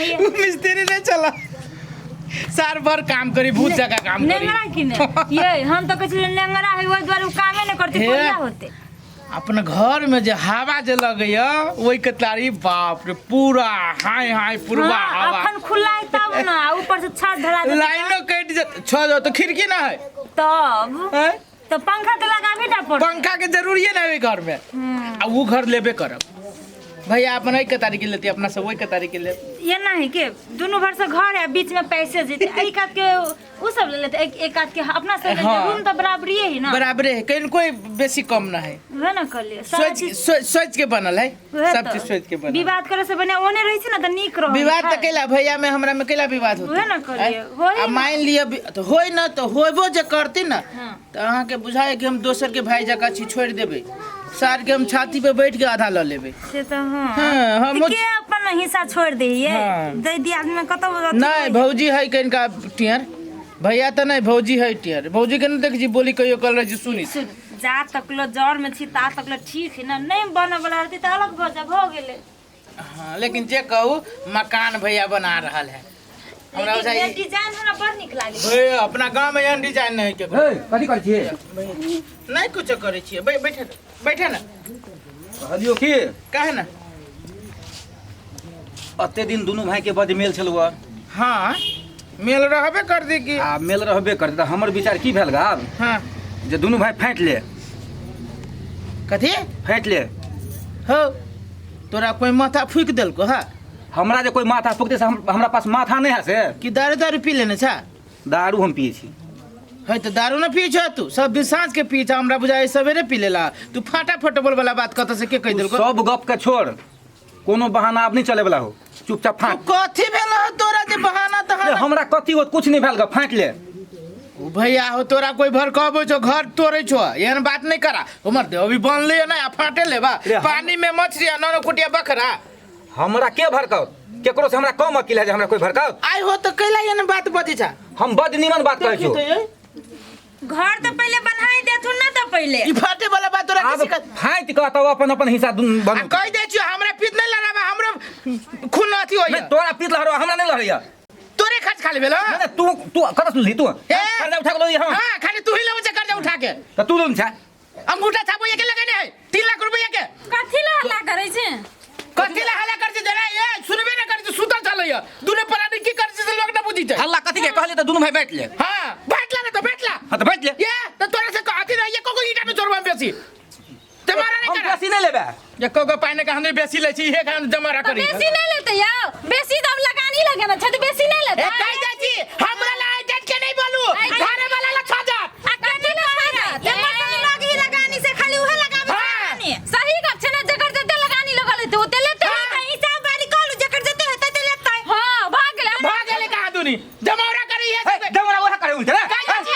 हाँ ये उ मिस्त्री नहीं चला साल भर काम करी भूत जगह काम करी। नेंगरा की ने ये हम तो कहै छलियै नेंगरा है ओहि दुआरे उ कामे नहि करतै हे। कोरिया होते। अपन घर में जे हवा जे लगैया ओहि के तारी बाप रे पूरा हाय हाय पूर्वा हाँ, हवा। अखन खुला है तब ना, आ ऊपर से छत ढला देतै। लाइनो कटि जेत छ जो तो खिड़की ना है। तब हैं? तो पंखा तो लगाबे टा पड़तै। पंखा के जरूरिये ना है घर में। आ वो घर लेबे करब भैया, अपन एक तारीख के लेती, अपना सब ओहि के तारीख के ले। ये ना है के दुनू भर से घर है, बीच में पैसे जेते, एक हाथ के उ सब ले लेते, एक एक हाथ के अपना सब लेते। हाँ। रूम तो बराबरी है ना। बराबरे है, कहीं कोई बेसी कम ना है। वह ना कहलिए सारा सोच चीज सोच सोच के बनल है। वएह सब तऽ। चीज सोच के बनल। विवाद करे से बने ओने रहे छै ना तऽ नीक रहे। विवाद तऽ कैला भैया में हमरा में कैला विवाद होते। वएह ना कहलिए, होई आ ना। मान लिअ तऽ होय ना तऽ होबो जे करती ना हाँ। तऽ अहाँके बुझाय कि हम दोसर के भाई जकाँ छी, छोड़ि देबै सार के, हम छाती पे बैठ के आधा लऽ लेबै। से तऽ हाँ। हाँ, हम तऽ के अपन हिस्सा छोड़ि दैये? हाँ। दै दियाद में कतौ अथी नहीं होइ। भौजी है कनिका टियर भैया तऽ नहीं, भौजी है टियर। भौजी के नहीं देख छी बोली कहियो कल रहे छी सुनी। सुन, जा तकलो जर में छी ता तकलो ठीक है ना, नहीं बनऽ वाला रहतै तऽ अलग भऽ जा, भऽ गेलै। हाँ, लेकिन जे कहू मकान भैया बना रहल है हमरा लेकिन बुझाइ ये डिजाइन हमरा बड़ नीक लागै। भैया अपना गांव में एहन डिजाइन नहीं केकरो। हे, कथी करै छियै? नहीं कुछो करै छियै, बैठे बैठे ना। कहलियौ की काहे ना अते दिन दुनू भाई के बड मेल छलौ। हाँ मेल रहबे कर दी की। आ मेल रहबे करतै तऽ हमर विचार की भेल गाब? हाँ। जे दुनू भाई फाँटि ले। कथी फाँटि ले? हो तोरा कोई माथा फूकि देलको? हाँ हमरा जे कोई माथा फूकतै से हमरा पास माथा नहि है से। कि दारू दारू पी लेने छा? दारू हम पिए छी। है तऽ दारू न पिए छह तू, सब दिन साँझ के पिए छह, हमरा बुझाइ सवेरे पी लेला तू। फाटा फटबल वाला बात कतऽ से के कहि देलको? सब गप के छोड़, कोनो बहाना आब नहीं चले वाला हो, चुपचाप फाँक। कथी भेल हो तोरा जे बहाना तहाना? रे, हमरा कथी हो, कुछ नहीं भेल ग, फाँक ले। ओ भैया हो तोरा कोई भड़काबै छौ, घर तोड़ै छौ, एहन बात नहीं करा। हमर दे अभी बनले ना आ फाटे लेबा। रे, पानी में मछली आ नौ कुटिया बकरा। हमरा के भड़काओ? केकरो से हमरा कम अकिल है जे हमरा कोई भड़काओ? आइ हो तो कैला एहन बात बजै छा? हम बड निमन बात कहै देखी छौ। तो ये। घर तो पहले बनाई देथुन ना तो पहले। ई फाटे वाला बात तोरा आब किसी का फाँटि कऽ तब अपन अपन हिस्सा दुनू आ बनू। कहि दै छियौ हमरा पीत नहीं लड़ाबा, हमरो खून अथी होइया। नहीं तोरा पीत लहरो, हमरा नहीं लहरैया। तोरे खर्च खाली भेल? नहीं, नहीं, तू तू कतऽ सुनली तू? ए! कर्जा उठा के लऽ हम। हां खाली तू ही लेबै छै कर्जा उठा के। तऽ तू लोन छै। अंगूठा छापो के लगेने है 3 लाख रुपया के। कथी ला हल्ला करै छै? कथी ला हल्ला करै छै जरा ए सुनबे ना करै छै, सुतल चलैया दुने प्राणी की करै छै से लोग ना बुझी छै। हल्ला कथी के कहलियै तऽ दुनू भाई बैठ ले। हां बैठ ला ना तो बैठ ला। हां तऽ बैठ ले। ये तो तोरा से अथी रहिए को ईटा में जोड़वा बेसी जमाना नहीं हम करा। बेसी नहीं लेबै। ये को को पाने का हमने बेसी ले छी हे का जमाना तऽ करी। बेसी नहीं लेतै यौ, बेसी तऽ अब लगानी लगे ना छै तऽ बेसी नहीं लेतै। ए कहि दै छी हमरा ला आइडेंट के नहीं बोलू, घरे वाला ला छा जात। आ कथी ला छा जात? एकर तऽ लगी लगानी से खाली उहे लगाबे हाँ। लगानी। सही गप छै ने, जकर जते लगानी लगल हेतै ओते लेतै। हाँ, तऽ हिसाब बारी कहलू जकर जते हेतै ते लेतै। हाँ भाग गेलै। भाग गेलै कहाँ दुनी जमावड़ा करी हे हे, जमरा वएह करे उलटे रे। कहि दै छी।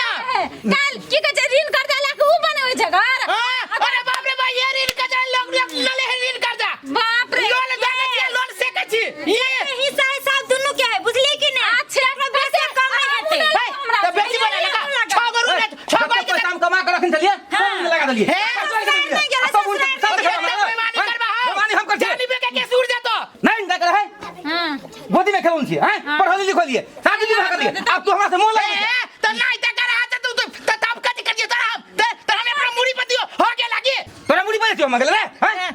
काल की कहै छै ऋण कर्जा लए के उ बनबै छै घर। हाँ, अरे बाप रे भाई ये ऋण कर्जा लोग लोग लले है ऋण कर्जा। बाप रे। लोन जाने छी लोन से के छी ये हिस्सा हिसाब दुनू के है बुझली कि नहीं? अच्छा केकरो बेसी कम नहीं हेतै। हे, तऽ बेसी बना लगा 6 गो रूम 6 गो कते पैसा हम कमा के रखने छलियै सब में लगा देलियै। हे, सब लगा देलियै। नहीं गेलै, आ सब उल्टा ससुराल सब एते देखा हमरा। बेईमानी करबा हो। बेईमानी हम करै छियै। जानी बे के केस उड़ जेतो। नहीं नहीं करे है हाँ गोदी में खेलौन छियै हैं, पढ़ल लिखलियै शादी विवाह करलियै, आब तू हमरा से मोह ए, लगा। तऽ नहीं तऽ करा तऽ तू तऽ तब कथी करियै तोरा हम तऽ हम अपना मुड़ी पर दियो हो गेल लागी। तोरा मुड़ी पर दियो मगल रे हैं?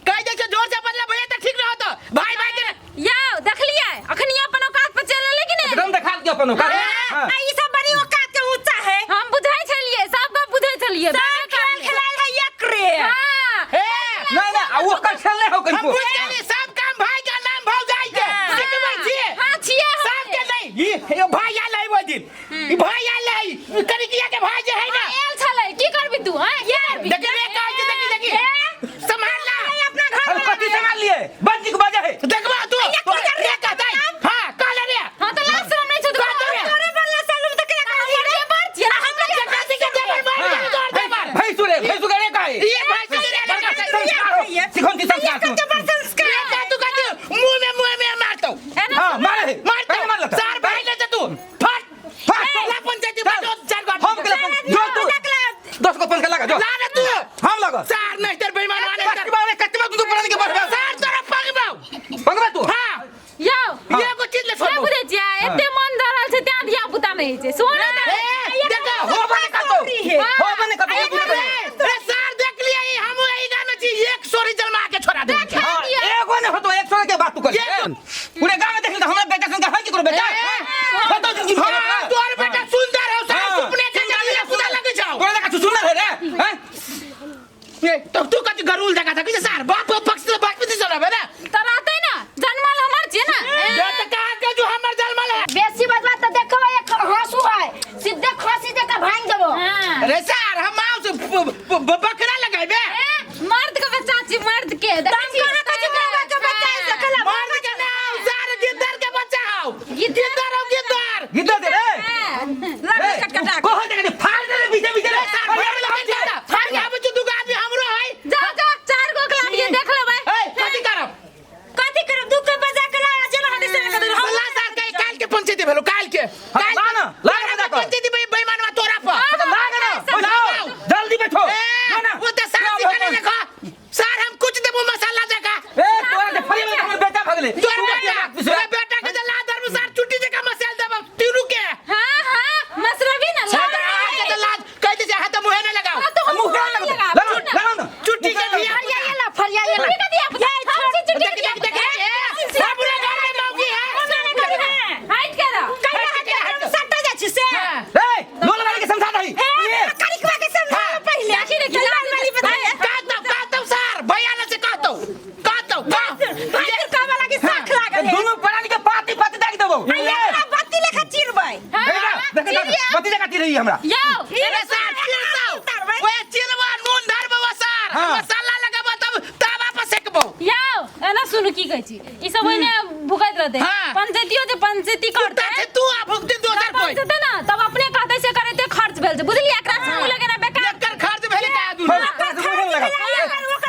कहि दै छै जोर से बदला भैया तऽ ठीक रहत भाई भाई के। यौ देखलियै अखनी अपन औकात पर चलि एलै कि नहि? एकदम देखा दियो अपन औकात। हाँ। आ ई सब बड़ी औकात के ऊंचा है। हम बुझै छलियै, सब गप बुझै छलियै। सब खेल खेलायल है एकरे। हाँ। ए नहीं नहीं आ ओकर खेल नहीं हो हम कनिको। बुझ गेली सब काम भाई के नाम भौजाई के सिखबै छियै। हाँ छियै हम। सब के नहीं ई भाई आयल है ओहि दिन, ई भाई आयल है ई कनिकिया के भाई जे है ना आयल छलै, की करबी तू? हाँ की करबी? देखी रे कहै छै देखी देखी सम्हाल ला अपना घर अरे कथी संभाल लिए बड़ नीक बजे है। देखबा तू रे कहतै। हां कहले रे। हाँ तऽ लाज शरम नहि छौ तोरा? कहतौ रे। तोरे पर ला सालू तऽ रहै छै सोना दान ए, देखो हो बने कतौ हो बने कतौ ए सर देख लिया ई हम एही गाम में छी एक सोरी जलमा के छोड़ा दे हाँ, एगो ने होतो 100 के बात तू कर पूरे गांव में देख ले हमरा बेटा संग है की करो बेटा होतो जिंदगी भर हाँ, तोर बेटा सुंदर हो सर हाँ। सुपने के जलिया सुधा लगे जाओ तोरा देखा सुंदर है रे हैं ए, तो तू कथी गरुल देखा था कि सर बाप को पक्ष से बाप पीछे चलाबे ना तऽ रहतै ना जन्मल हमर छियै ना ये तो कहा के जो हमर जलमल है बेसी बजबा तऽ देखबै एक हंसू है सीधे खसी जकाँ भांगि देबो हाँ। अरे सर हम आओ से बकरा लगाबे ए, मर्द के बच्चा छी मर्द के देखै छी कहाँ कहै छी कौआ के बच्चा है से कहला मर्द के नाम सर गिद्दर के बच्चा हो गिद्दर। गिद्दर हो गिद्दर गिद्दर दे रे लगे कटकटा कहो देख फाड़ दे रे पीछे पीछे रे सर फाड़ के जाता फाड़ के आबै छी दूगो आदमी हमरो है जा जा चार गो के लाबिए देख लेबै ए कथी करब कथी करब दू के बजा के ला जेना हटे से कर हम ला सर के काल के पंचायती भेलो काल के काल ला ना, ला ना के जाकर। पंचायती बे बेईमानवा तोरा पर हाँ, ला ना लाओ। जल्दी बैठो ए, जो ना वो तो सर सिखाने देखो सर हम कुछ देबो मसाला जका ए तोरा के फरी में हमर बेटा भगले तोर बेटा तोरा बेटा के ला धर्म सर चुट्टी जका मसाल देबो तीरू के हाँ हाँ मसरबी ना ला हाथ के तो लाज कहते जे हाथ मुहे ना लगाओ हाँ, तो हम मुंह कहाँ मुँह लगा लगाओ। लगा लगा ना चुट्टी के दिया फरिया ला फरिया ला चुट्टी के दिया हम से चुट्टी देख के देख दिया देख ए, सब पूरा घर में मौगी है हाइट कर कहिया हटे हम सटा जाइ छी से ए लोल वाले के समझा दही ए करिकवा के समझा पहिले देखी रे, लाल वाली बताए कहतो कहतो सर भैया ना से कहतो कहतो कह भाई कहवा लागी साख लागल है दोनों प्राणी के पाती पाती दाग देबो एकरा बत्ती लेखा चिरबै देख देख बत्ती जका रही हमरा यो अरे सर चिरतो ओए चिरवा नून धरबो सर हाँ। मसाला लगाबो तब तावा पर सेकबो यो एना सुनु की कहै छी ई सब ओइने भुकैत रहतै हाँ। पंचायतियो जे पंचायती कुत्ता करतै छै तू आ भुगते दोसर कोई पंचायत ना तब अपने कहतै से करैते खर्च भेल छै बुझलियै एकरा से मुँह लगेना बेकार एकर खर्च भेलै का दुनू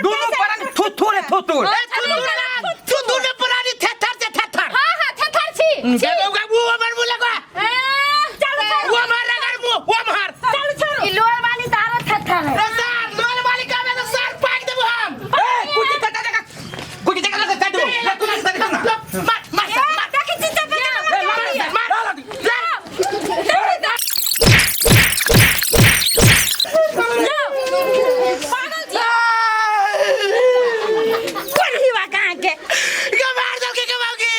दोनों प्राणी थू थू रे थू थू ए, तू दुनू तू दुनू प्राणी थेथर से थेथर हाँ हाँ थेथर छी छी। देखो वो हमर मुंह लगवा ए, चलू चलू वो हमर रगड़ मुंह वो हमर चलू चलू ई लोल वाली तऽ आरो थेथर है रे सर लोल वाली कहबे तो सर पाक देबो हम ए कुछ कटा जका कुछ जका लगा काट देबो ना तू ना ना मार मार सर, मार देखी छी चपे ए ला मार ला ला पागल छी कोढ़ीवा कहाँ के गमार दल के कमाओगे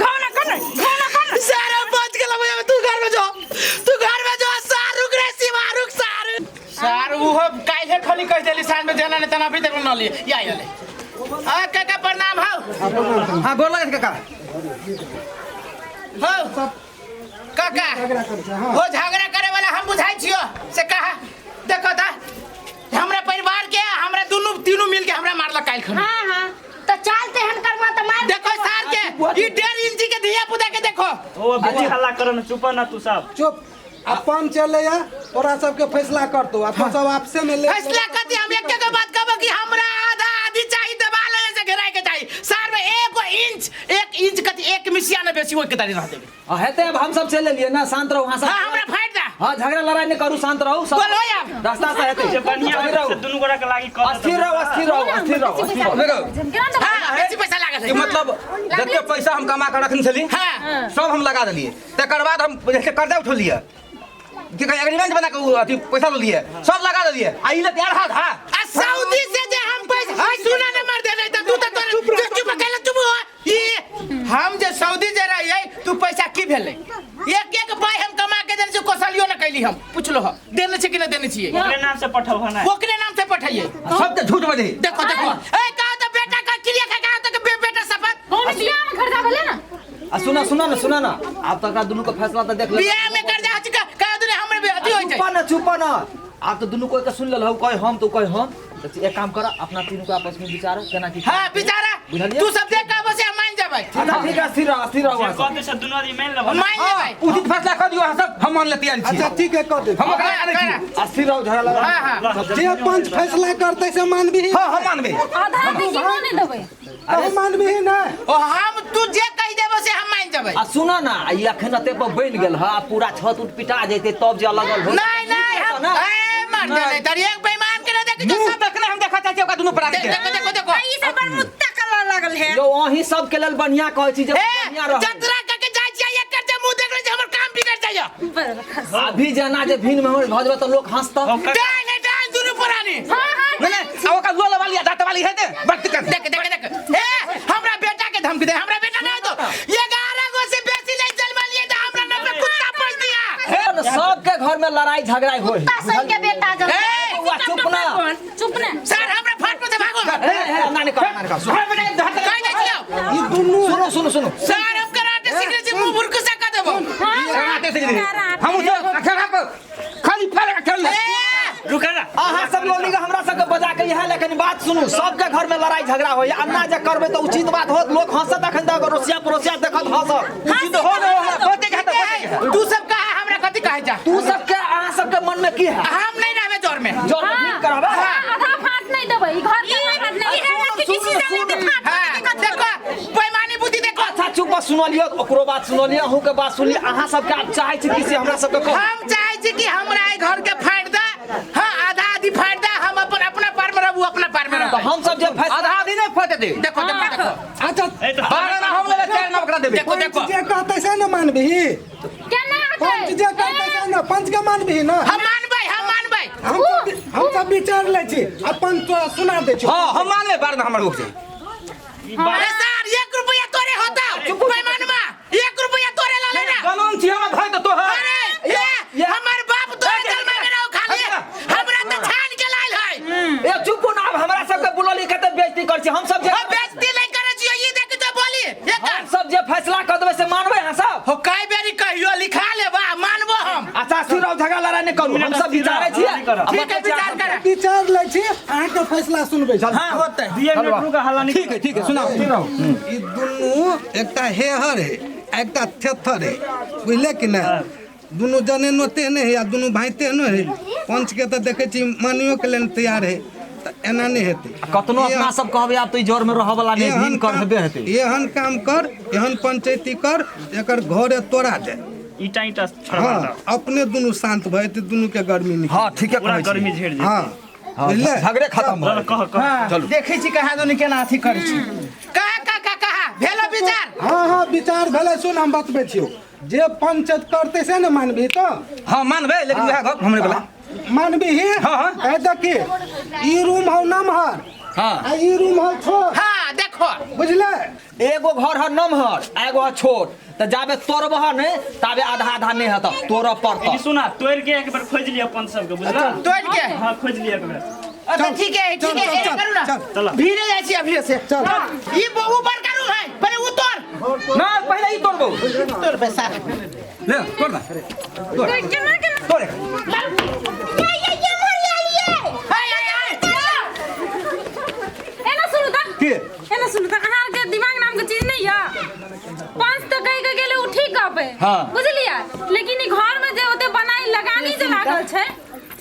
घौना कोन घौना कोन सर हम बच गेल अब तू घर में जो तू घर में जो सर रुक रे शिवा रुक सर सर उहो काल्हे खाली कह देली साँझ में जाना नहीं तना अभी तक न लिए या या ले आ काका प्रणाम हौ हां गोर लगे काका हौ काका हो झगड़ा करे वाला हम बुझाई छियो से कहा देखो ता हमरा परिवार के हमरा दुनू तीनू मिल के हमरा मारलक काल्हि खन हाँ हाँ तऽ चाल तेहन करबा तऽ मार देखो सर के ई 1.5 इंची के धिया पुता के देखो ओ बेसी हल्ला कर न चुप न तू सब चुप अपन चले या तोरा सबके फैसला करतो आ तू सब आपसे में ले फैसला कथी हम एक के बात कहबो कि हमरा आधा आधी चाहिए देवाल से घेराय के चाहिए सर में एक इंच एक इंच कथी एक मिसिया न बेसी ओइ के तारी रह देबे आ हेतै अब हम सब चलि एलियै ना शांत रहू अहाँ सब हां हमरा फाट दा हाँ झगड़ा लड़ाई नहीं करू शांत रहू सब बोलो यार रास्ता से हेतै जे बढ़िया स्थिर रहू से दुनू गोरा के लागी कर अस्थिर रहू अस्थिर रहू अस्थिर रहू अस्थिर रहू देखो केना हां बेसी पैसा लागल कि है मतलब जते पैसा हम कमा के रखने छली हाँ। सब हम लगा देलिए तकर बाद हम जैसे कर्जा उठलिए कि कहीं एग्रीमेंट बना के उ अथी पैसा ले लिए सब लगा देलिए आ ई ले तैयार हाथ हां आ सऊदी से जे हम पैसा हाय सुना न मर दे नहीं त तू त तोरे चुप चुप अकेला चुप हो ई हम जे सऊदी जे रहिए तू पैसा की भेलै एक एक पाई हम कमा के देने छी कौशलियो न कैली हम पूछ लो देने छी कि न देने छियै ओकरे नाम से पठल हना ओकरे नाम से पठाइए सब तो झूठ बजे देखो देखो ए कहो तो बेटा का क्रिया खा कहो तो बेटा शपथ कौन बियाह में खर्चा भेलै ना आ सुना सुना ना सुना ना आब तक दुनू के फैसला तऽ देख ले बियाह में कर्जा हो चुका कहो दुने हमरे भी अथी होई छै चुप ना चुप ना आब तऽ दुनू कोई के सुन लेलहु कहे हम तो कहे हम तऽ एक काम कर अपना तीनू के आपस में विचार केना की हां बेचारा बुझलियै? तू सब देख कहबो से हम मान जेबै ठीक है ठीक है स्थिर रह स्थिर रहू जे अहाँ सब। कहते से दुनू आदमी मान लेब मान जेबै उचित फैसला कर दियो अहाँ सब हम मान ले तैयार छी अच्छा ठीक है कर दे हम ओकरा आनै छी अस्थिर रहू झगड़ा लड़ाई हां हां जे पंच फैसला करते से मानबी हां हम मानबे आधा आधी केना नहि देबै तो मानबी ना ओ हम तू जे कहि देबो से हम मान जेबै आ सुना ना ई अखन एते पर बनि गेल ह आ पूरा छत उत पिटा जैते तब जे अलग अलग हो नहीं नहीं हम ना। ए मर दे नहीं तर एक बेईमान के ना देखी जो मुंह सब तक नहीं हम देखा चाहै छी ओकरा दुनू प्राणी के देखो देखो देखो ई सब बड़ मुत्ता करऽ लागल है यौ अहीं सबके लेल बढ़िया कहै छी जे ए बढ़िया रहू जतरा करके जाइ छियै एकर जे मुंह देख ले छै हमर पर अभी जेना जे भिन में भऽ जेबै तऽ लोक हंसता। डाल है डाल दुनू प्राणी। हां हां। नहीं नहीं, आ ओकर लोल वाली आ दाँत वाली है ते बड़ दिक्कत। देख देख देख, ए हमरा बेटा के धमकी दे, हमरा बेटा नहीं तो 11 गो से बेसी नहीं जलवा लिए तो हमरा नाम पे कुत्ता पोस दिया। सबके घर में लड़ाई झगड़ा होय। कुत्ता सही के बेटा जल। ए बौआ चुप ना। चुप ना सर, हमरा फाट पे से भागो। ए ए ना निकल ना निकल। कहि दै छियौ। ई दुनू सुनो सुनो सुनो। सर, हम कराटे सीखने छी, मुंह भुरकुसा क देबो। कराटे सीख ली हम, उसे खेला पर खाली फल का खेल ले। ए रुका ना। अहाँ सब लोनी हमरा सबके बजा के इएह ले कनी बात सुनू, सबके घर में लड़ाई झगड़ा होय, अन्ना जे करबै तऽ उचित बात होत, लोक हंसत अखन तक अड़ोसिया पड़ोसिया देखत हंसत। उचित हो ना होते कहते होते। तू सब कहा हमरा कथि कहै जा? तू सबके अहाँ सबके मन में की है? हम नहीं रहबे जोर में। जोर में भीड़ करबै? आधा फाट नहीं देबै, ई घर के आधा फाट नहीं। सुनो सुनो, हां देखो पैमानी बुद्धि देखो। अच्छा चुप बस, सुनलियो ओकरो बात सुनलियो, अहूँ के बात सुनलियो। अहाँ सबके आब चाहै छी कि से हमरा सबके कहू? हम चाहै छी कि हमरा एहि घर के फाड़ि दे, हां आधा आधी फाड़ि दे, हम अपन अपना पार में रहबू, अपना पार में तऽ रहबू। हम सब जे फैसला आधा आधी नहीं फटे दे। देखो देखो देखो। अच्छा ए तो 12 ना हम लेबै, 4 ना ओकरा देबै। देखो देखो। पंच जे कहतै से ने मानबही? केना पंच हेतै? जे कहतै से ने, पंच के मानबही ना? हम मानबै, हम मानबै। हम सब विचार लै छी, अपन तोरा सुना दै छियौ। हां हम मानबै, 12 ना हमर होके। अरे सर, 1 रुपया तोरे होता पैमानमा, 1 रुपया तोरे ला लेना। कानून छी हमर भाई तो तोहर। अरे ये हमर बाप तोरे जलमा में रहो खाली, हमरा तो छान के लायल है। ए चुप ना, आब हमरा सबके बुलली कते बेइज्जती करै छी हम सब जे। हम बेइज्जती नहीं करे छियो, ई देख जो बोली एकर। हम सब जे फैसला कऽ देबै से मानबै अहाँ सब? हो कई बेरी कहियो लिखा लेबा, मानबो हम। अच्छा स्थिर रहो, झगड़ा लड़ाई नहीं करू, हम सब विचारै छियै। ठीक है, विचार कर। विचार लै छी, अहाँके फैसला सुनबै छी। हां होतै। 2 मिनट रुका, हल्ला नहीं। ठीक है ठीक है, सुनाओ। ई दुनू एकटा हेहर है एकटा थेथर है, बुझले कि नहि? दुनू जनेनो तेहने है आ दुनू भाई तेहनो है। पंच के तऽ देखै छी मानियो के लेल तैयार है, तऽ एना नहि हेतै। कतनो अपना सब कहबै आब तऽ ई जोर में रहऽ वाला नहि, एहन भीन कर हेबे हेतै। एहन काम कर, एहन पंचायती कर, एकर घरे तोड़ा दे। ईटा ईटा छोड़वा। हाँ अपने दुनू शांत भऽ जेतै, दुनू के गर्मी निकलि। हां ठीके पूरा कहै छी। गर्मी झेड़ जेतै। हाँ बुझले? झगड़े खत्म भऽ चल कह कह। चलू देखै छी कहाँ दुनू केना अथी करै छी। कहा कहा कहा भेलो विचार? हाँ हाँ विचार भेलै, सुन हम बतबै छियौ। जे पंचायत करतै से ने मानबही तऽ? हां मानबै, लेकिन वएह गप हमरे वाला मानबही? हाँ, हाँ। ए देखी, ई रूम हौ नमहर, हां आ ई रूम हौ छोट। हां देखो। बुझले? एगो घर है नमहर आ एगो है छोट, तऽ जाबे तोड़बह नहि ताबे आधा आधा नहि हेतऽ, तोड़ऽ पड़तऽ। ई सुना, तोड़ के एक बार खोज लिया अपन सबके, बुझला? तोड़ के? हां खोज लिया एक बार। अच्छा ठीक है ठीक है, चल, एना करू ना। चल, चल। भीड़े जाइ छी अभी से। चल। ई बहु बड़का रूम है, पहिले उ तोड़। ना पहिले ई तोड़बो। तोड़ बे सार। ले तोड़ ना, तोड़ केना केना तोड़। ये ये ये मर ये। हाय हाय हाय। एना सुनू तऽ। के? एना सुनू तऽ, अहाँ के दिमाग नाम के चीज नहीं है। पंच तऽ कहि के गेलै उ ठीक गप है। हाँ। बुझलियै? लेकिन ई घर में जे ओते बनाई लगानी जे लागल छै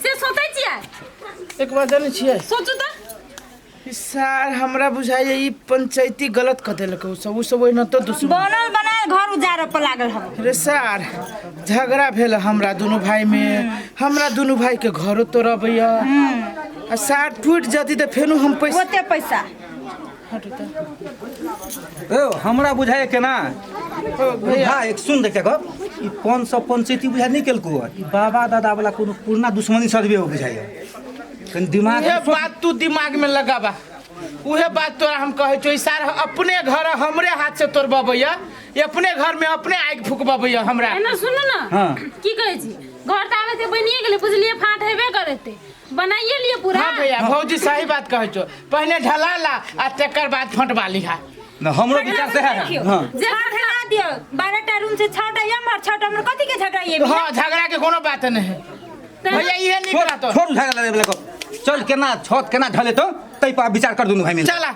से सोचै छियै? एक बार जानै छियै? सोचू तऽ। सर हमरा बुझाइए ई पंचायती गलत क देलक, उ सब ओहिना तो दुश्मन। बनल बनायल घर उजाड़ऽ पर लागल हब। रे सर, झगड़ा भेल हमरा दुनू भाई में, हमरा दुनू भाई के घरो तोड़बैया आ सार टूट जती तऽ फेनो हम पैसा ओते पैसा। ए हमरा बुझाए केना भैया, एक सुन देख गप, ई पंच सब पंचायती बुझा नहीं केलको, ई बाबा दादा वाला कोनो पुरना दुश्मनी सदबे हो बुझाइए। कनि दिमाग उहे बात तू दिमाग में लगाबा, उहे बात तोरा हम कहै छौ, ई सार अपने घर हमरे हाथ से तोड़बैया, अपने घर में अपने आगि फुकबैया हमरा। एना सुनू ना। हाँ। की कहै छी, घर तऽ आबै बनिए गेलै, बुझलियै फाट हेबे करतै, बनाइए लिअ पूरा। हाँ भैया, भौजी सही बात कहै छौ, पहले ढला ला आ तकर बाद फटवा लिहा। ना हमरो विचार से है। हां जे घर ढला दियौ, 12टा रूम से 6टा एम्हर 6टा ओम्हर, कथी के झगड़ा ये? हाँ झगड़ा के कोनो बात नहीं है भैया, इहे निकला तो छोड़ झगड़ा लड़े वाला गप। चल केना छत केना ढले तो तै पर विचार कर दुनू भाई मिल। चला।